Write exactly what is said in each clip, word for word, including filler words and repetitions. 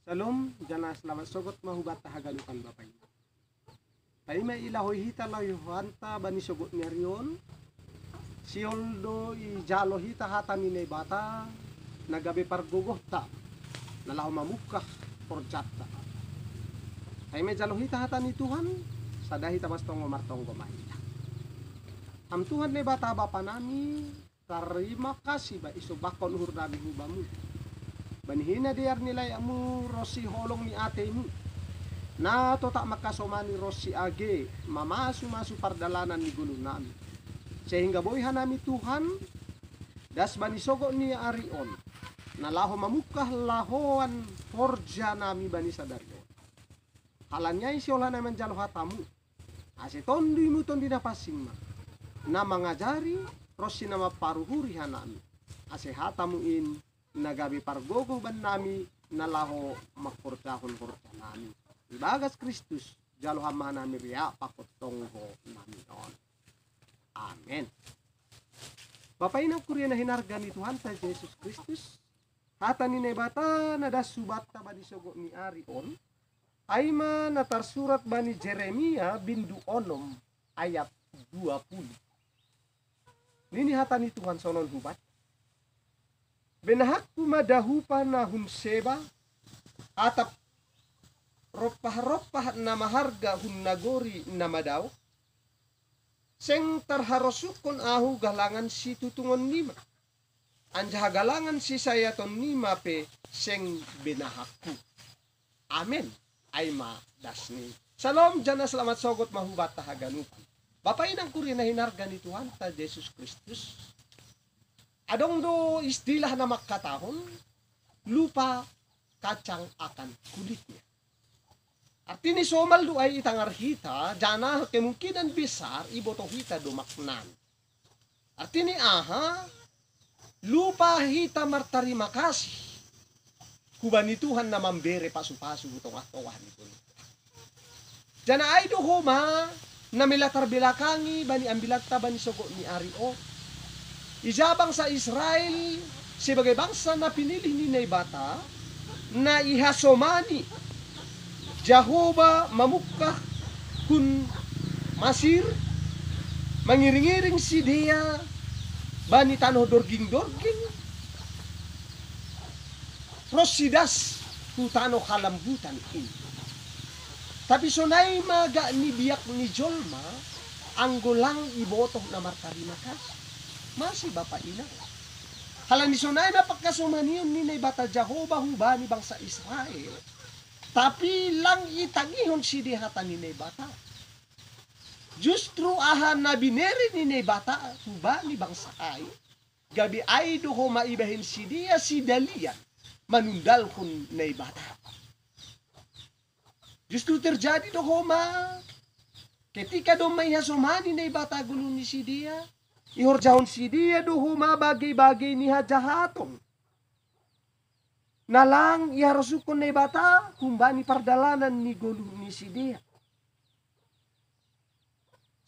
Salom, jana salamat sogot ma hubanta haganupan Bapa i. Taima ilahoi hita lahoanta bani sogot ni ari on, sihol do ijalo hita hata ni Naibata na gabe pargogohta, na laho mamungkah horjanta. Taima ijalo hita hata ni Tuhan, sada hita mastonggo martonggo ma hita. Am Tuhan Naibata Bapa nami, tarima kasih ba iso bakon uhur nami hu Bamu. Bani hinadear ni layakMu ronsi holong ni ateiMu, na totap mangkasomani ronsi age mamasu-masu pardalanan ni goluh nami. Sehingga boi hanami Tuhan, das bani sogot ni ari on, na laho mamungkah lahoan horja nami bani sadari on. Halani ai sihol hanami manjalo hataMu, ase TondiMu Tondi na pansing ma, na mangajari ronsi na mamparuhuri hanami, ase hataMu in na gabe pargogoh bannami na laho mangkorjahon horja nami. Ibagas Kristus, jalo Ham ma hanami riak pakon tonggo nami on. Amen. Bapa inang kuria na hinarga ni Tuhanta Jesus Kristus, hata ni Naibata na das hubanta bani sogot ni ari on, ai ma na tarsurat bani Jeremia bindu onom ayat dua puluh. Nini hata ni Tuhan sonon hubanta: Benahakku ma dahupa na hun Seba, atap rompah-rompah na maharga hun nagori na madaoh. Seng tarharosuhkon ahu galangan situtungonnima, anjaha galangan sisayatonnima pe seng benahakku. Amen. Ai ma dasni. Salom jana salamat sogot ma hubanta haganupan. Bapa inang kuria na hinarga ni Tuhanta Jesus Kristus, adong do istilah na mangkatahon lupa kacang akan kulitnya. Artini somal do ai itangar hita, jana kemungkinan besar iboto hita do maknana. Artini aha? Lupa hita martarima kasih hubani Tuhan na mambere pasu-pasu hu tongah-tongah ni goluh. Jana ai do homa na mela tarbelakangi bani ambilanta bani sogot ni ari on. Ija bangsa Israel sebagai bangsa na pinilih ni Naibata, na ihasomani Jahowa mamungkah hun Masir, mangiring-iring sidea bani tanoh dorging-dorging, ronsi das hu tanoh halambutan in. Tapi sonai ma gak ni biak ni jolma, anggo lang ibotoh na martarima kasih. Masi bapa inang. Halani sonai ma pangkasomanion ni Naibata Jahowa hubani bangsa Israel, tapi lang itangihon sidea hata ni Naibata. Justru aha na binere ni Naibata hubani bangsa ai, gabe ai do homa ibahen sidea sidalian manundalhon Naibata. Justru terjadi do homa, ketika domma ihasomani Naibata goluh ni sidea, ihorjahon sidea do homa bage-bage ni hajahaton na lang iharosuhkon Naibata humbani pardalanan ni goluh ni sidea.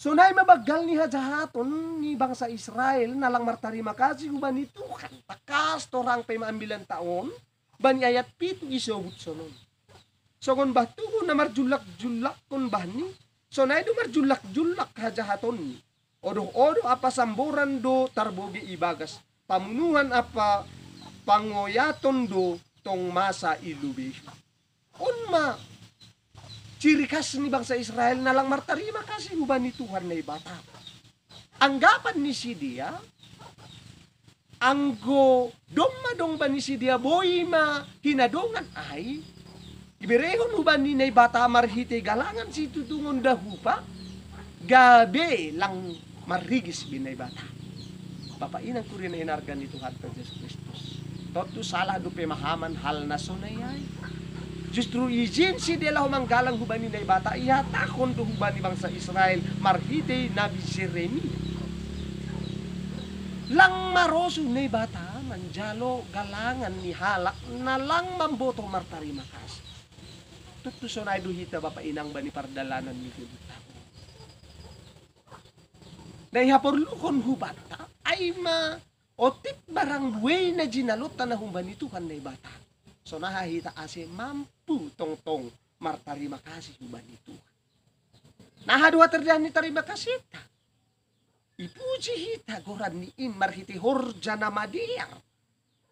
Sonai ma banggal ni hajahaton ni bangsa Israel na lang martarima kasih hubani Tuhan. Tangkas torang pe ma ambilanta on, bani ayat pitu isobut sonon: Songon bah tubuh na marjullak-jullakkon bahni, sonai do marjullak-jullak hajahatonni. Odoh-odoh ampa samboran do tarbogei ibagas, pamunuhan ampa pangoyaton do tong masa i lobeihu. On ma ciri khas ni bangsa Israel na lang martarima kasih hubani Tuhan Naibata. Anggapan ni sidea, anggo domma dong bani sidea boi ma hinadongan ai, iberehon hubani Naibata marhitei galangan situtungon dahupa, gabe lang marrigis be Naibata. Bapa inang kuria na hinarga ni Tuhanta Jesus Kristus, tontu salah do pemahaman hal na sonai ai. Justru ijin sidea laho manggalang hubani Naibata ihatahon do hubani bangsa Israel marhitei nabi Jeremia. Lang marosuh Naibata manjalo galangan ni halak na lang mambotoh martarima kasih. Tontu sonai do hita bapa inang bani pardalanan ni goluhta. Na ihaporluhon hubanta ai ma otik barang buei na jinalonta na humbani Tuhan Naibata. Sonaha hita ase mampu tongtong martarima kasih hubani Tuhan. Naha do hataridahan ni tarima kasihta? Ipuji hita goran ni in marhitei horja na madear.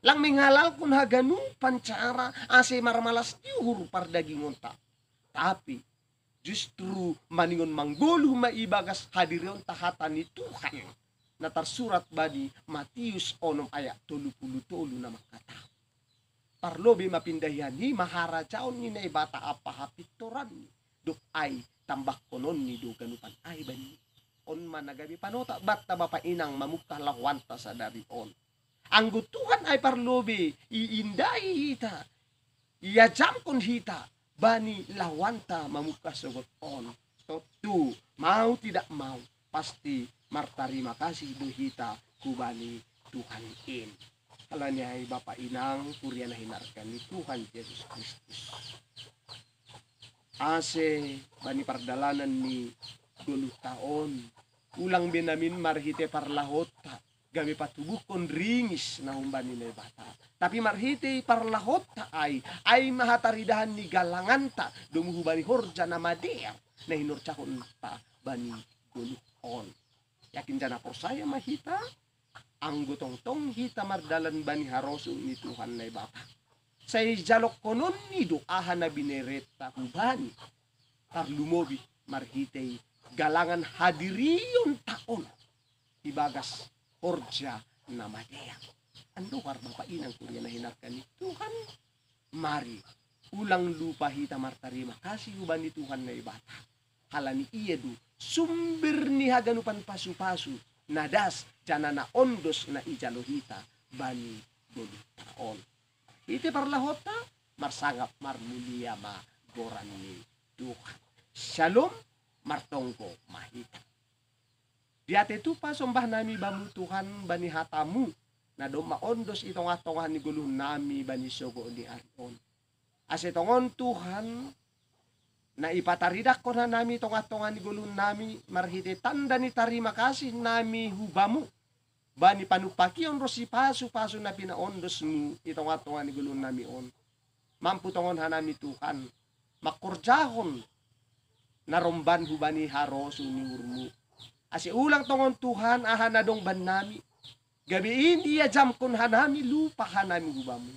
Lang menghalalkon haganupan cara ase marmalas ni uhur pardagingonta. Tapi justru maningon manggoluh ma ibagas hadirionta hata ni Tuhan na tarsurat bani Matius onom ayat tolu puluh tolu na mangkatahon: Parlobei ma pindahian i ma harajaon ni Naibata ampa hapintoranni, dob ai tambahkononni do ganupan ai bani. On ma na gabe panotap banta bapa inang mamungkah lahoanta sadari on. Anggo Tuhan ai parlobei iindahi hita, iajamkon hita bani lahoanta mamungkah sogot on. Tontu, mau tidak mau, pasti martarima kasih do hita hubani Tuhan in. Halani ai bapa inang kuria na hinarga ni Tuhan Jesus Kristus, ase bani pardalanan ni goluhta on, ulang be namin marhitei parlahonta gabe patubuhkon ringis na humbani Naibata, tapi marhitei parlahonta ai, ai ma hataridahan ni galanganta domu hubani horja na madear na hinorjahonta bani goluh on. Yakin jana porsaya ma hita, anggo tongtong hita mardalan bani harosuh ni Tuhan Naibata, sai jalokkonnonni do aha na binerenta hubani, tarlumobi marhitei galangan hadirionta on ibagas horja na madear. Andohar bapa inang kuria na hinarga ni Tuhan, mari ulang lupa hita martarima kasih hubani Tuhan Naibata. Halani ia do sumber ni haganupan pasupasu na das jana na ondos na ijalo hita bani goluhta on. Ite parlahonta, marsangap marmulia ma goran ni Tuhan. Syalom, martonggo ma hita. Diate tupa sombah nami bamu Tuhan bani hatamu, na domma ondos i tongah-tongah ni goluh nami bani sogo ni ari on. Ase tongon Tuhan, na ipataridahkon hanami tongah-tongah ni goluh nami marhitei tanda ni tarima kasih nami hubamu, bani panumpakion ro sipasu-pasu na pinaondosmu i tongah-tongah ni goluh nami on. Mampu tongon hanami Tuhan mangkorjahon na romban hubani harosuh ni uhurmu. Ase ulang tongon Tuhan aha na dong bannami, gabe in iajamkon hanami lupa hanami hubamu.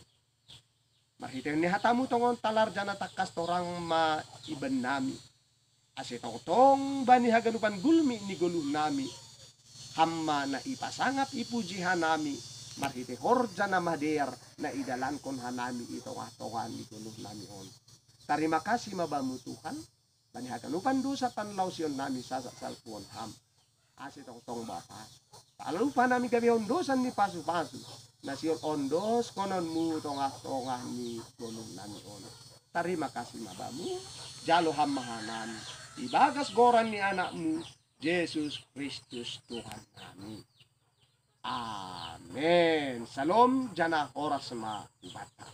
Marhitei ni hatamu tongon talar jana tangkas torang ma iban nami. Ase tongtong bani haganupan gulmi ni goluh nami, Ham ma na ipasangap ipuji hanami, marhitei horja na madear na idalankon hanami i tongah-tongah ni goluh nami on. Tarima kasih ma bamu Tuhan, bani haganupan dosa panlaosion nami sahat salpuon Ham. Ase tongtong Bapa, talup hanami gabe ondosan ni pasu-pasu na sihol ondoskononmu tongah-tongah ni goluh nami on. Tarima kasih ma bamu, jalo Ham ma hanami, ibagas goran ni Anakmu, Jesus Kristus Tuhan nami. Amen. Syalom, jana horas ma hubanta.